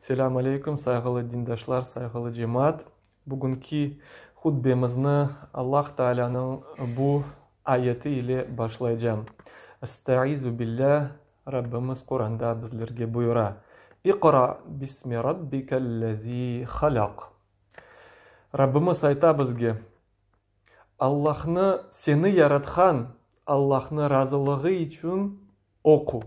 Selâm aleyküm, sayğılı dindaşlar, sayğılı cemaat! Bugünki hutbemizni Allah Taalânıñ bu ayeti ile başlaycam. Estaizu billâh, Rabbimiz Quranda bizlerge buyura, İqra bismi rabbikellezî halaq. Rabbimiz ayta bizge, Allahnı, seni yaratqan Allahnı razılığı içün oqu.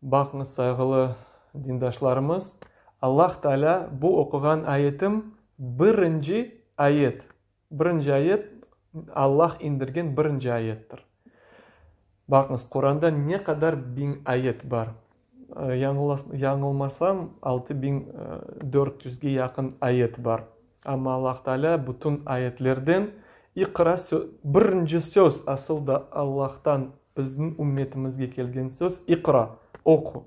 Baqıñız, sayğılı dindaşlarımız, Allah Taalâ bu oquğan ayetim birinci ayet, birinci ayet, Allah indirgen birinci ayettir. Baqıñız, Quranda ne qadar biñ ayet bar. Yañılmasam, 6400-ge yaqın ayet bar. Amma Allah Taalâ bütün ayetlerden İqra birinci söz, asıl da Allahtan bizim ümmetimizge kelgen söz, İqra, oqu.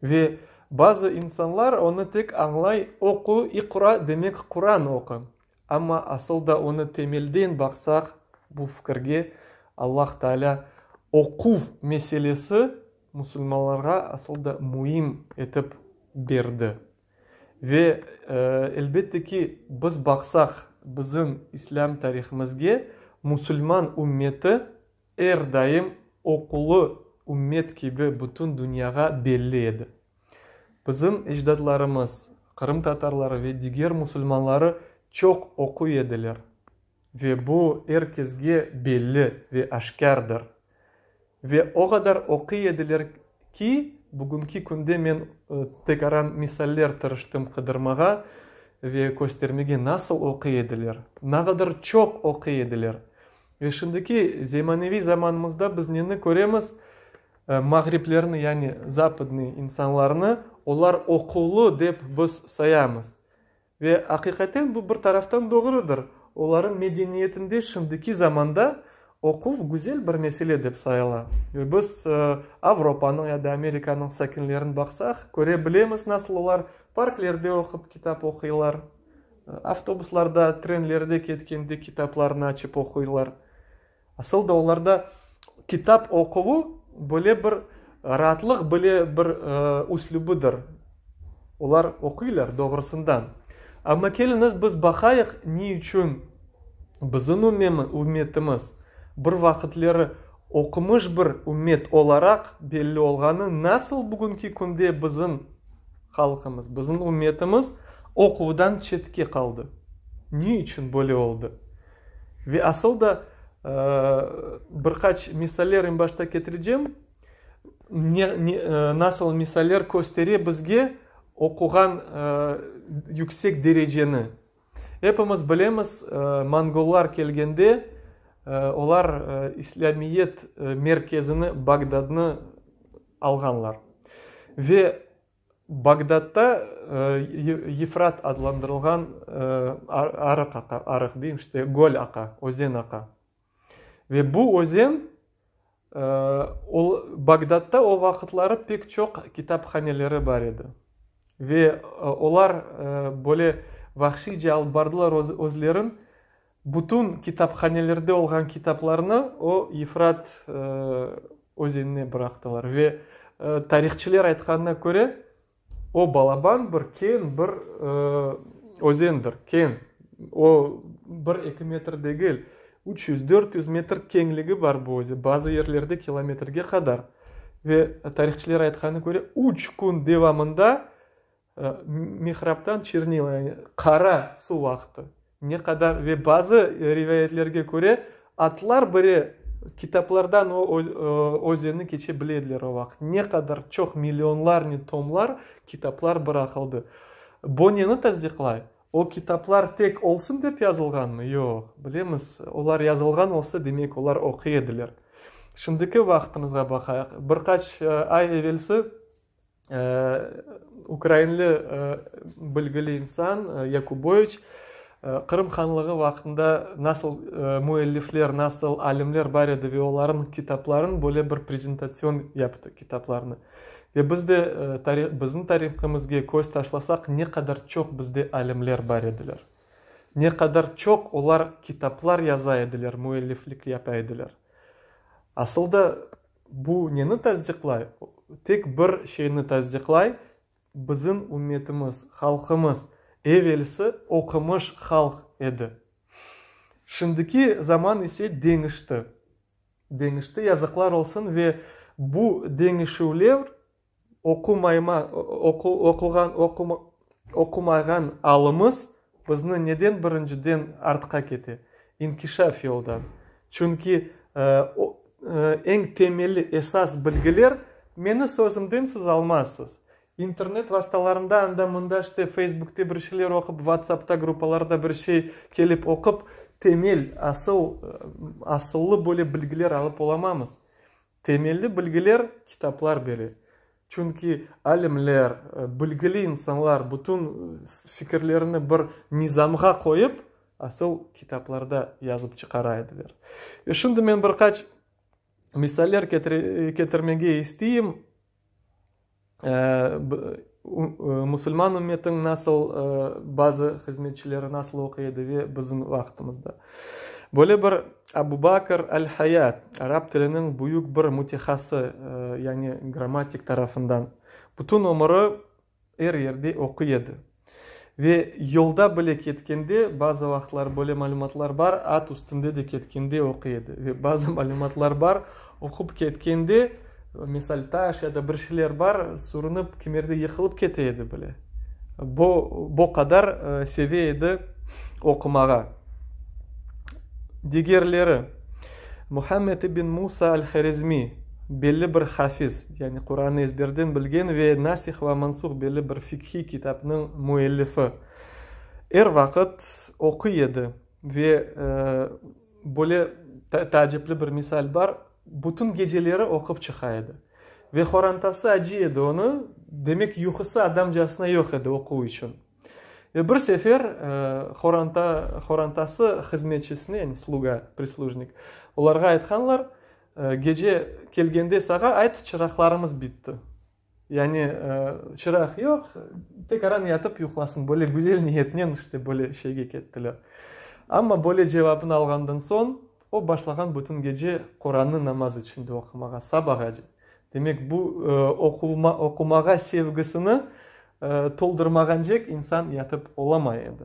Ve bazı insanlar onı tek añlay, oqu, İqra, demek Quran oqu. Amma asıl da onı temelden baqsaq, bu fikirge Allah Taalâ oquv meselesi musulmanlarğa asıl da müim etip berdi. Ve, elbette ki, biz baqsaq bizim İslâm tarihimizge, musulman ümmeti er daim oqulı ümmet kibi bütün dünyağa belli edi. Bizim ecdatlarımız, qırımtatarları ve diger musulmanları çoq oquy ediler ve bu er kesge belli ve aşkârdır. Ve o qadar oquy ediler ki, bugünki künde men tekaran misaller tırıştım qıdırmağa ve köstermege nasıl oquy ediler, nağadar çoq oquy ediler. Ve şimdiki zemaneviy zamanımızda biz neni köremiz? Mağriplerni, yani zapadnıy insanlarnı, olar oqulı dep biz sayamız. Ve aqiqaten bu bir taraftan doğrudır. Olarıñ medeniyetinde şimdiki zamanda oquv güzel bir mesele dep sayıla. Ve biz Avropanıñ ya da Amerikanıñ sakinlerini baqsaq, köre bilemiz nasıl olar parklerde oqup kitap oquylar, avtobuslarda, trenlerde ketkende kitaplarnı açıp oquylar. Asıl da olarda kitap oquvı böyle bir raatlıq, böyle bir üslübidir. Olar oquylar doğrusından. Amma keliñiz biz baqayıq, ne içün bizim ümmetimiz bir vaqıtleri oqumış bir ümmet olaraq belli olğanı, nasıl bugünki künde bizim halqımız, bizim ümmetimiz oquvdan çetke qaldı? Ne içün böyle oldı? Ve asıl da bir qaç misaller eñ başta ketirecem, ne, ne, nasıl misaller köstere bizge oquğan yüksek dereceni. Epimiz bilemiz, mongollar kelgende, olar islâmiyet merkezini, Bagdadnı alğanlar. Ve Bagdadda Yefrat adlandırılğan arıq aqa, arıq deyim işte, göl aqa, özen aqa. Ve bu özen, Bagdadda o vaqıtları pek çoq kitaphaneleri bar edi. Ve olar böyle vahşiyce alıp bardılar özlerin, bütün kitaphanelerde olğan kitaplarnı o Yefrat özenine bıraqtılar. Ve tarihçiler aytqanına köre, o balaban bir, keñ bir özendir, keñ. O bir-eki metr degil, 300-400 metr keñligi bar bu özen, bazı yerlerde kilometrge qadar. Ve tarihçiler aytqanına köre, üç kün devamında Mihrabtan çernila, yani qara suv aqtı. Ne qadar ve bazı rivayetlerge köre, atlar bile kitaplardan o özenni keçe bile ediler o vaqıt. Ne qadar çoq millionlarnen tomlar kitaplar bıraqıldı. Bu neni tasdiqlay? O kitaplar tek olsun dep yazılğanmı? Yoq. Bilemiz, olar yazılğan olsa, demek olar oquy ediler. Şimdiki vaqtımızğa baqayıq. Bir qaç ay evelsi Ukrainli bilgili insan Yakuboviç Qırım hanlığı vaqtında nasıl müellifler, nasıl alimler bar edi ve olarnıñ kitapların böyle bir prezentasyon yaptı, kitaplarnı. Ve biz de bizim tarihımızge köz taşlasaq, ne qadar çoq bizde alimler bar ediler. Ne qadar çoq olar kitaplar yaza ediler, müelliflik yapa ediler. Asıl da Bu neni tasdiqlay? Tek bir şeyni tasdiqlay. Bizim ümmetimiz, halqımız evelsi oqumış halq edi. Şimdiki zaman ise deñişti. Deñişti, yazıqlar olsun, ve bu deñişüvler oqumayma, oquğan, oqumağan alımız bizni neden birinciden artqa kete? İnkişaf yoldan. Çünki eñ temelli, esas bilgiler meni sözümden siz almazsız. İnternet vastalarında anda-mında işte Feysbukte bir şeyler oqup, Whatsappta gruppalarda bir şey kelip oqup, temel, asıl, asıllı böyle bilgiler alıp olamamız. Temelli bilgiler kitaplar bere. Çünki alimler, bilgili insanlar bütün fikirlerini bir nizamğa qoyıp, asıl kitaplarda yazıp çıqara ediler. Ve şimdi men bir qaç misaller ketirmege isteyim. Musulman ümmetiniñ nasıl bazı hızmetçileri nasıl oquy edi ve bizim vaqtımızda. Böyle bir Abu Bakr al-Hayat, arap tiliniñ büyük bir mütehası, yani grammatik tarafından, bütün ömüri er yerde oquy edi. Ve yolda bile ketkende, bazı vaqıtları böyle malümatlar bar, at üstünde de ketkende oquy edi. Ve bazı malümatlar bar, oqup ketkende, misal, taş ya da bir şeyler bar, sürünip, kimerde yıqılıp kete edi bile. Bu, bu qadar seve edi oqumağa. Digerleri, Muhammed ibn Musa al-Horezmi, belli bir hafiz, yani Qurannı ezberden bilgen ve Nasih va Mansuh belli bir fikhiy kitapnıñ müellifi, er vaqıt oquy edi ve böyle taacipli bir misal bar, bütün geceleri oqup çıqa edi. Ve horantası acıy edi onı, demek yuqusı adamcasına yoq edi oquv içün. Ve bir sefer horanta, horantası hızmetçisine, yani sluga, prislujnik, olarğa aytqanlar, Gece kelgende sağa ayt, çıraqlarımız bitti. Yani çıraq yoq, tekaran yatıp yuqlasın. Böyle güzel niyetnen işte böyle şeyge kettiler. Amma böyle cevabını alğandan soñ, o başlağan bütün gece Qurannı namaz içinde oqumağa, sabağace. Demek, bu oqumağa sevgisini toldurmağancek insan yatıp olamay edi.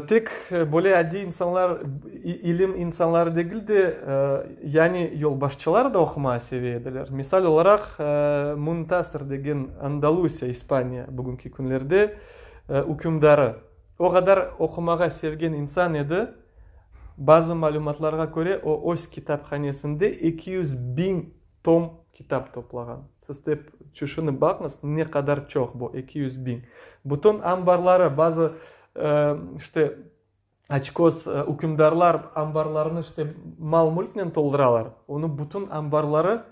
Tek böyle adiy insanlar, ilim insanları degil de, yani yolbaşçılar da oqumağa seve ediler. Misal olaraq, Muntasır degen Andalusiya, İspaniya, bugünki künlerde, ükümdarı. O qadar oqumağa sevgen insan edi, bazı malümatlarğa köre, o öz kitaphanesinde 200 biñ tom kitap toplağan. Siz dep tüşünip baqıñız, ne qadar çoq bu, 200 biñ. Bütün anbarları, bazı, işte, açköz ükümdarlar anbarlarını, işte, mal-mülknen tolduralar. Onıñ bütün anbarları,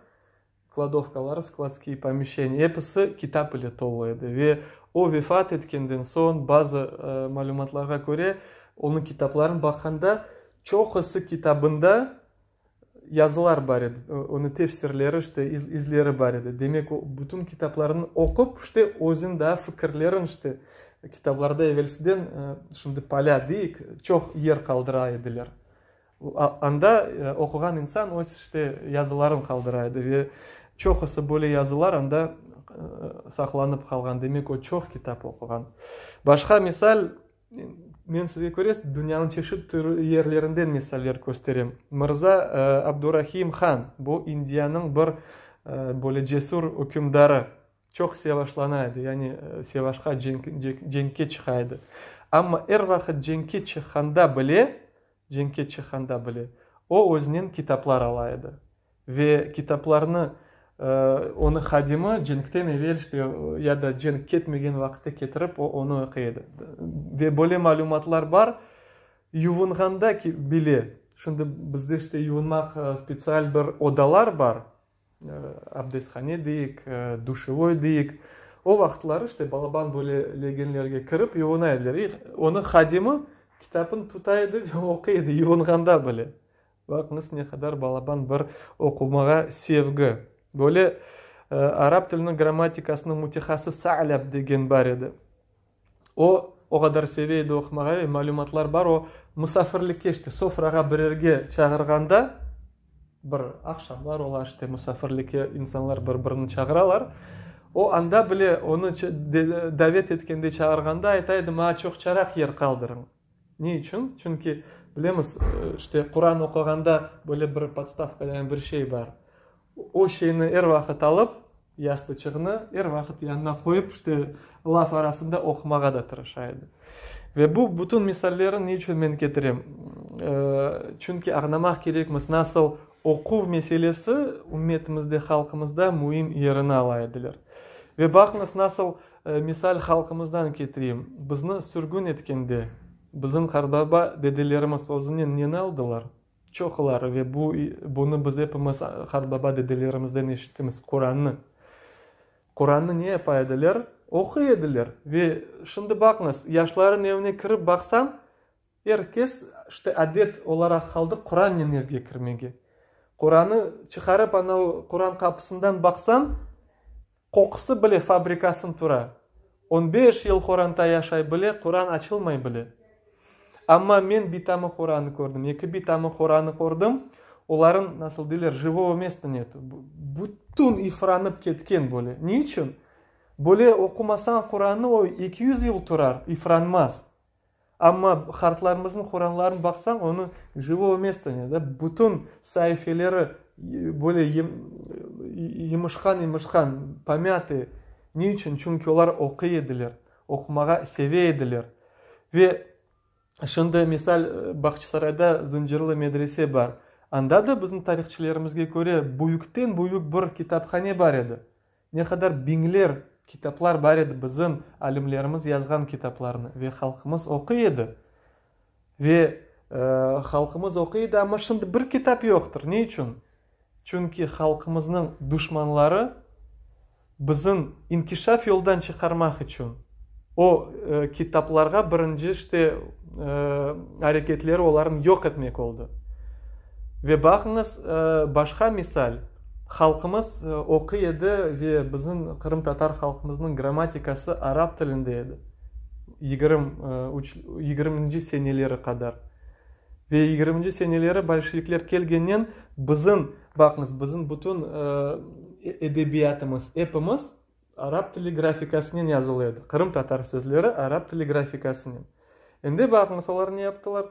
kladovkaları, skladskiye pomeşçeniya, episi kitap ile tolu edi. Ve o vefat etkenden soñ, bazı malümatlarğa köre, onıñ kitaplarını baqqanda, çoqusı kitabında yazılar bar edi, onıñ tefsirleri, işte, izleri bar edi. Demek, o bütün kitaplarını oqup, işte, özüniñ daa fikirlerin, işte, kitaplarda evelsiden, şimdi polâ deyik, çoq yer qaldıra ediler. Anda oquğan insan öz, işte, yazıların qaldıra edi ve çoqusı böyle yazılar anda saqlanıp qalğan. Demek, o çoq kitap oquğan. Başqa misal, men sizge köre, dünyanıñ çeşit türlü yerlerinden misaller kösterem. Mırza Abdurahim han, bu İndiyanıñ bir böyle cesür ükümdarı, çoq sevaşlana edi, yani sevaşqa, cenkke çıqa edi. Amma er vaqıt cenkke çıqqanda bile, cenkke çıqqanda bile, o özünen kitaplar ala edi. Ve kitaplarnı onıñ hadimi cenkten evel işte ya da cenk ketmegen vaqıtta ketirip o onı oquy edi. Ve böyle malümatlar bar, yuvunğanda bile, şimdi bizde işte yuvunmaq spetsial bir odalar bar, abdesthane deyik, duşevoy deyik, o vaqıtları işte balaban böyle legenlerge kirip yuvuna ediler. İ onıñ hadimi kitapını tuta edi ve oquy edi yuvunğanda bile. Baqıñız, ne qadar balaban bir oqumağa sevgi. Böyle arap tiliniñ grammatikasınıñ mütehassıs Sa'lab degen bar edi. O, o qadar seve edi oqumağa ve malümatlar bar, o, musafirlikke, işte, sofrağa birerge çağırğanda, bir aqşamlar ola, işte, musafirlikke insanlar bir-birini çağıralar. O, anda bile onı davet etkende, çağırğanda ayta edi, Maña çoqçaraq yer qaldırıñ. Ne içün? Çünki, bilemiz, işte, Quran oquğanda böyle bir podstavka degen bir şey bar. O şeyni er vaqıt alıp, yastıçığını er vaqıt yanına qoyıp, işte, laf arasında oqumağa da tırışa edi. Ve bu bütün misallerni ne içün men ketirem? Çünki añlamaq kerekmiz, nasıl oquv meselesi ümmetimizde, halqımızda müim yerini ala ediler. Ve baqıñız, nasıl misal halqımızdan ketireyim. Bizni sürgün etkende, bizim qartbaba, dedelerimiz özünen neni aldılar? Çoqları ve bu, bunı biz epimiz qartbaba, dedelerimizden eşittimiz, Qurannı. Qurannı ne yapa ediler? Oquy ediler. Ve şimdi baqıñız, yaşların evine kirip baqsañ, er kes, işte, adet olaraq qaldı Qurannen evge kirmege. Quranı çıqarıp, ana Quran qapısından baqsañ, Qoqusı bile fabrikasın tura. On beş yıl qoranta yaşay bile, Quran açılmay bile. Amma men bitamı Quranı kördim, eki bitamı Quranı kördim, oların, nasıl deyler, živogo mesta netu, bütün ifranıp ketken böyle. Ne içün? Böyle oqumasañ Quranı o 200 yıl turar, ifranmaz. Amma qartlarımıznıñ Quranlarını baqsañ, onıñ živogo mesta ne, da, bütün saifeleri böyle yımışqan-yımışqan, pomâtıy. Ne içün? Çünki olar oquy ediler, oqumağa seve ediler. Ve şimdi, misal, Bağçasarayda Zıncırlı medrese bar. Anda da bizim tarihçilerimizge köre büyükten-büyük bir kitaphane bar edi. Ne qadar biñler kitaplar bar edi bizim alimlerimiz yazğan kitaplarnı ve halqımız oquy edi. Ve halqımız oquy edi, amma şimdi bir kitap yoqtır. Ne içün? Çünki halqımıznıñ duşmanları bizim inkişaf yoldan çıqarmaq içün o kitaplarğa birinci işte areketleri olarnı yoq etmek oldı. Ve baqıñız, başqa misal. Halqımız oquy edi ve bizim qırımtatar halqımıznıñ grammatikası arap tilinde edi, yigirminci seneleri qadar. Ve yigirminci seneleri bolşevikler kelgennen bizim, baqıñız, bizim bütün edebiyatımız, epimiz arap tili grafikasınen yazılı edi, qırımtatar sözleri arap tili grafikasınen. Endi baqıñız, olar ne yaptılar,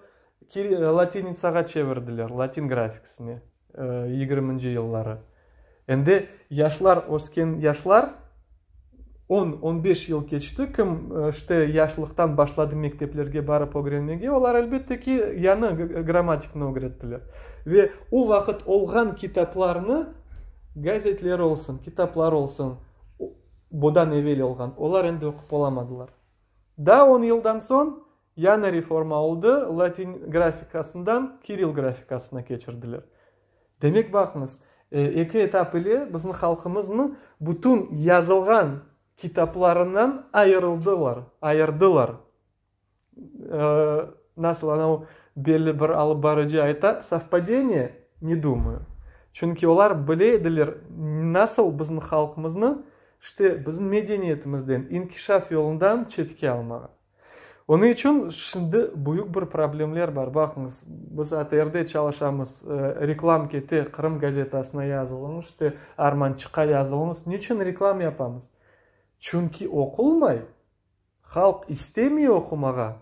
latinitsağa çevirdiler, latin grafikasına. Yigirminci yılları. Endi yaşlar, ösken yaşlar, on, on beş yıl keçti, kim, işte, yaşlıqtan başladı mekteplerge barıp ögrenmege, olar, elbette ki, yañı grammatikni ögrettiler. Ve o vaqıt olğan kitaplarnı, gazetler olsun, kitaplar olsun, bundan evel olğan, olar endi oqup olamadılar. Daa on yıldan soñ Yañı reforma oldı, latin grafikasından kiril grafikasına keçirdiler. Demek, baqıñız, eki etap ile bizim halqımıznı bütün yazılğan kitaplarından ayırıldılar, ayırdılar. Nasıl anau belli bir alıp barıcı ayta, sovpadeniye? Ne dumаю. Çünki olar bile ediler, nasıl bizim halqımıznı, işte, bizim medeniyetimizden, inkişaf yolundan çetke almağa. Onıñ içün şimdi büyük bir problemler bar. Baqıñız, biz ATRde çalışamız, reklam kete, Qırım gazetasına yazılıñız, işte, Armançıqqa yazılıñız. Niçün reklam yapamız? Çünki oqulmay, halq istemey oqumağa.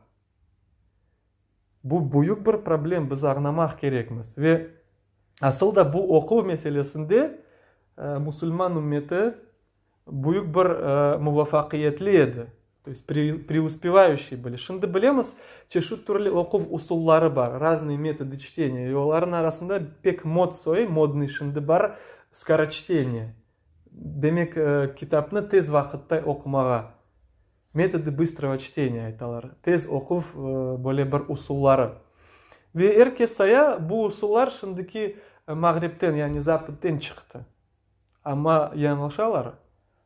Bu büyük bir problem, biz añlamaq kerekmiz. Ve asıl da bu oquv meselesinde musulman ümmeti büyük bir muvafaqiyetli edi, to est preuspevayuşiy byli. Şimdi bilemiz, çeşit türlü oquv usulları bar, raznıye metodı çteniya, ve olarnıñ arasında pek mod soyu, modnıy şimdi bar skoroçteniye, demek, kitapnı tez vaqıtta oqumağa, metodı bıstrogo çteniya aytalar, tez oquv böyle bir usulları. Ve er kes saya, bu usullar şimdiki Mağripten, yani Zapıtten çıqtı. Amma yañlışalar.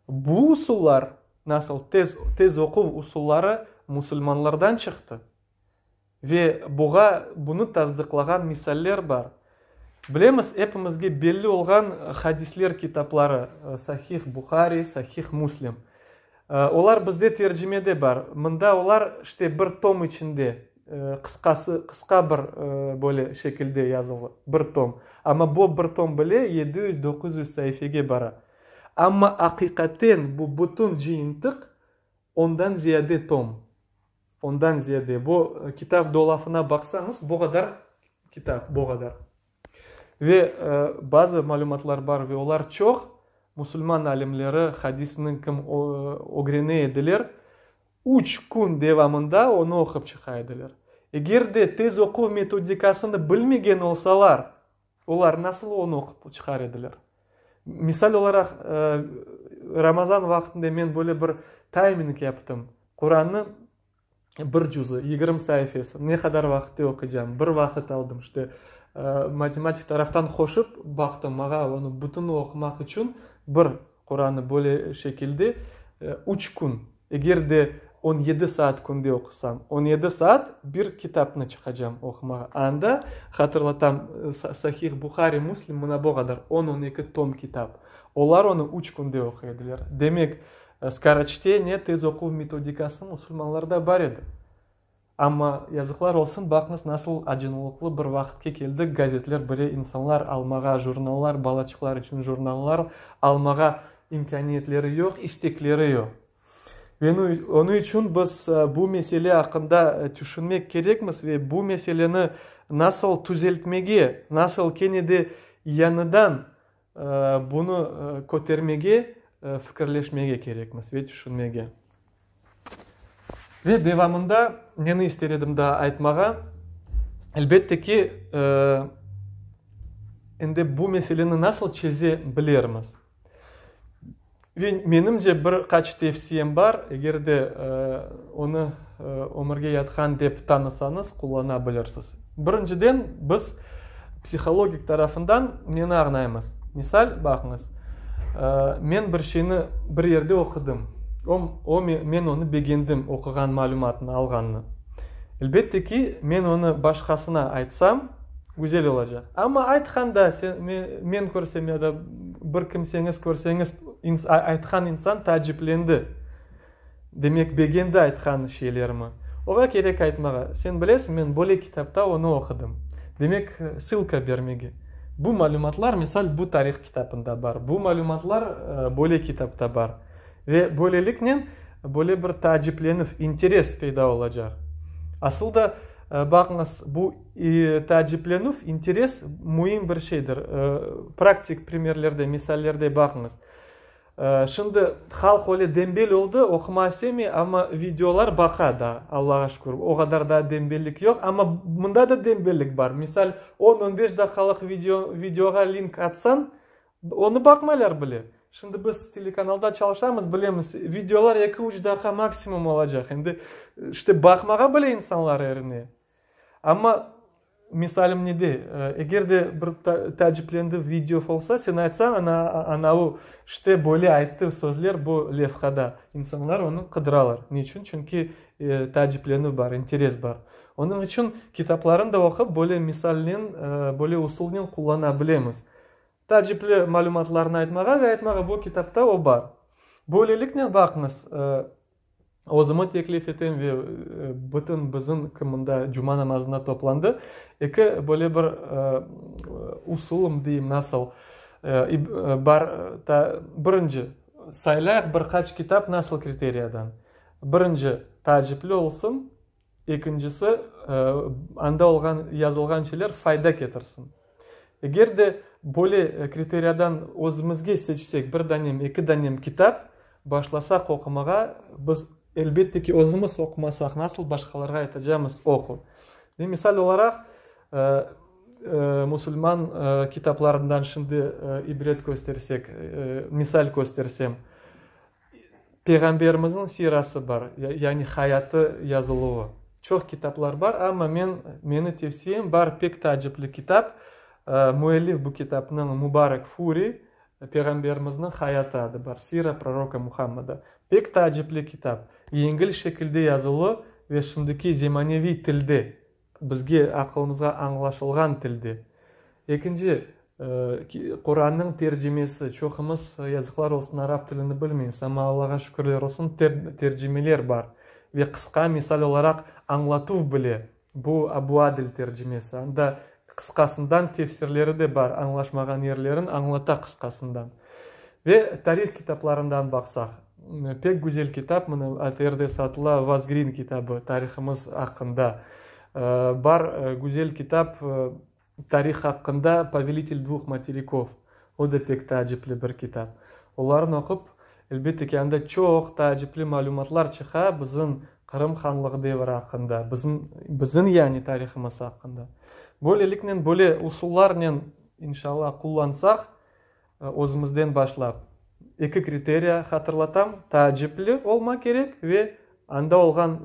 Bu usullar, nasıl tez, tez oquv usulları musulmanlardan çıqtı. Ve buğa, bunı tasdıqlağan misaller bar. Bilemiz, epimizge belli olğan hadisler kitapları, Sahih Buhari, Sahih Müslim. Olar bizde tercimede bar. Mında olar, işte, bir tom içinde, qısqası, qısqa bir böyle şekilde yazılı, bir tom. Amma bu bir tom bile 700-900 saifege bara. Amma aqiqaten bu bütün cıyıntıq ondan ziyade tom. Ondan ziyade. Bu kitap dolafına baqsañız, bu qadar kitap, bu qadar. Ve bazı malümatlar bar ve olar çoq, musulman alimleri hadisni kim ögrene ediler, üç kün devamında onı oqup çıqa ediler. Eger de tez oquv metodikasını bilmegen olsalar, olar nasıl onı oqup çıqar ediler? Misal olaraq, Ramazan vaqtında men böyle bir tayming yaptım, Qurannı bir cüzü, 20 saifesi, ne qadar vaqıtte oquycam, bir vaqıt aldım, işte, matematik taraftan qoşıp baqtım, mağa onı bütün oqumaq içün bir Qurannı böyle şekilde üç kün, eger de 17 saat künde oqusam, 17 saat bir kitapnı çıqacam oqumağa. Anda, hatırlatam, Sahih Buhari, Müslim mına bu qadar, on-on eki tom kitap. Olar onı üç künde oquy ediler. Demek, Skoroçteniye, tez oquv metodikası musulmanlarda bar edi. Amma, yazıqlar olsun, baqıñız, nasıl acınlıqlı bir vaqıtke keldik, gazetler bile insanlar almağa, jurnallar, balaçıqlar içün jurnallar almağa imkâniyetleri yoq, istekleri yoq. Ve onıñ içün biz bu mesele aqqında tüşünmek kerekmiz ve bu meseleni nasıl tüzeltmege, nasıl kene de yañıdan Bunı kötermege, fikirleşmege kerekmiz ve tüşünmege. Ve devamında neni ister edim daa aytmağa? Elbette ki, endi bu meseleni nasıl çeze bilermiz? Ve menimce bir qaç tevsiyem bar, eger de onı ömürge yatqan dep tanısañız, qullana bilirsiz. Birinciden, biz psihologik tarafından neni añlaymız? Misal, baqıñız, men bir şeyni bir yerde oqudım, o, men onı begendim, oquğan malümatnı, alğannı. Elbette ki, men onı başqasına aytsam, Güzel olacaq. Amma aytqanda, sen, men körsem ya da bir kimseñiz körseñiz, aytqan insan taaciplendi. Demek, begendi aytqan şeylerimi. Oğa kerek aytmağa, sen bilesiñ, men böyle kitapta onı oqudım. Demek, ssılka bermege. Bu malümatlar, misal, bu tarih kitabında bar, bu malümatlar böyle kitapta bar. Ve böyleliknen böyle bir taaciplenüv, interes peyda olacaq. Asıl da, baqıñız, bu taaciplenüv, interes müim bir şeydir. Praktik primerlerde, misallerde baqıñız. Şimdi halq öyle dembel oldı, oqumağa sevmey, amma videolar baqa daa, Allağa şükür. O qadar daa dembellik yoq, amma mında da dembellik bar. Misal, on-on beş daqqalıq video, videoğa link atsañ, Onı baqmaylar bile. Şimdi biz telekanalda çalışamız, bilemiz, videolar eki-üç daqqa maksimum olacaq. Endi, işte, baqmağa bile insanlar erine. Amma misalim nede, eger de bir taaciplendiv video olsa, sen aytsañ, ana, anavu, işte, böyle ayttı sözler bu levhada. İnsanlar onı qıdıralar. Neçün? Çünki taaciplenüv bar, interes bar. Onıñ içün kitaplarını da oqup, böyle misalnen, böyle usulnen qullana bilemiz. Taacipli malümatlarnı aytmağa ve aytmağa, bu kitapta o bar. Böyleliknen, baqıñız, özümi teklif etem ve bütün bizim, kim mında cuma namazına toplandı, eki böyle bir usulım deyim, nasıl, bar, birinci, saylayıq bir qaç kitap nasıl kriteriyadan? Birinci, taacipli olsun, Ekincisi, anda olğan, yazılğan şeyler fayda ketirsin. Eger de böyle kriteriyadan özümizge seçsek bir danem, eki danem kitap, başlasaq oqumağa, biz, elbette ki, özümiz oqumasaq, nasıl başqalarğa aytacamız oqu? Ve misal olaraq, musulman kitaplarından şimdi ibret köstersek, misal köstersem, Peyğamberimizniñ sirası bar, yani hayatı yazıluvı. Çoq kitaplar bar, amma men, meni tevsiyem bar pek taacipli kitap, müellif bu kitapnıñ Mubarek Furi, Peyğamberimizniñ hayatı adı bar, Sira proroka Muhammeda. Pek taacipli kitap, yengil şekilde yazılı ve şimdiki zemaneviy tilde. Bizge, aqılımızğa añlaşılğan tilde. Ekinci, Qurannıñ tercimesi. Çoqumız, yazıqlar olsun, arap tilini bilmeymiz, amma Allağa şükürler olsun, tercimeler bar. Ve qısqa, misal olaraq, añlatuv bile, bu Abu Adil tercimesi, anda qısqasından tefsirleri de bar, añlaşmağan yerlerin añlata qısqasından. Ve tarih kitaplarından baqsaq, pek güzel kitap, mına ATRde satıla, Vazgrin kitabı, tarihımız aqqında. Bar güzel kitap tarih aqqında Povelitel dvuh materikov, o da pek taacipli bir kitap. Olarnı oqup, elbette ki, anda çoq taacipli malümatlar çıqa bizim Qırım hanlığı devri aqqında, bizim, bizim yani tarihımız aqqında. Böyleliknen, böyle usullarnen, inşallah, qullansaq, Özümizden başlap, eki kriteriya hatırlatam, taacipli olma kerek ve anda olğan,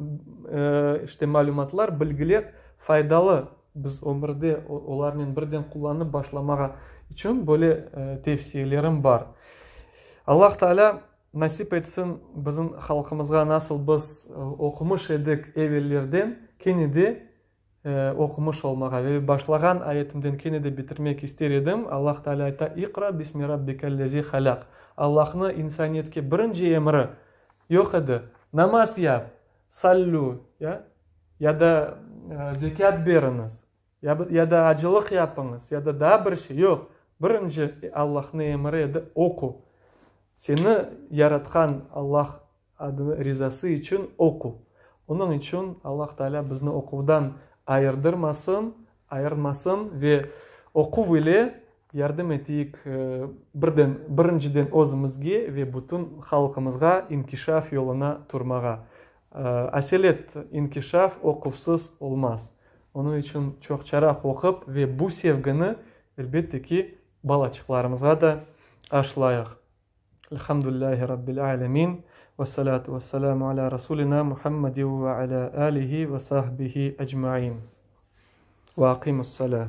işte, malümatlar, bilgiler faydalı, biz ömürde olarnen birden qullanıp başlamağa içün böyle tevsiyelerim bar. Allah Taalâ nasip etsin bizim halqımızğa nasıl biz oqumış edik evellerden, kene de oqumış olmağa ve başlağan ayetimden kene de bitirmek ister edim, Allah Teala ayta, İqra bismi rabbikellezi halaq. Allahnı insaniyetke birinci emri yoq edi, namaz yap, sallu, ya, ya da zekât beriñiz, ya da acılıq yapıñız, ya da daa bir şey, yoq, birinci Allahnı emri edi, oqu. Seni yaratqan Allah Adını rizası içün oqu. Onıñ içün Allah Teala bizni oquvdan ayırdırmasın, ayırmasın ve oquv ile yardım eteyik birden, birinciden özümizge ve bütün halqımızğa inkişaf yoluna turmağa. Aselet inkişaf oquvsız olmaz. Onıñ içün çoqçaraq oqup ve bu sevgini, elbette ki, balaçıqlarımızğa da aşılayıq. Elhamdülillahi Rabbil alemin, ve salatu ve selamu ala Rasulina Muhammedin ve ala alihi ve sahbihi ecmain. Ve aqimus salah.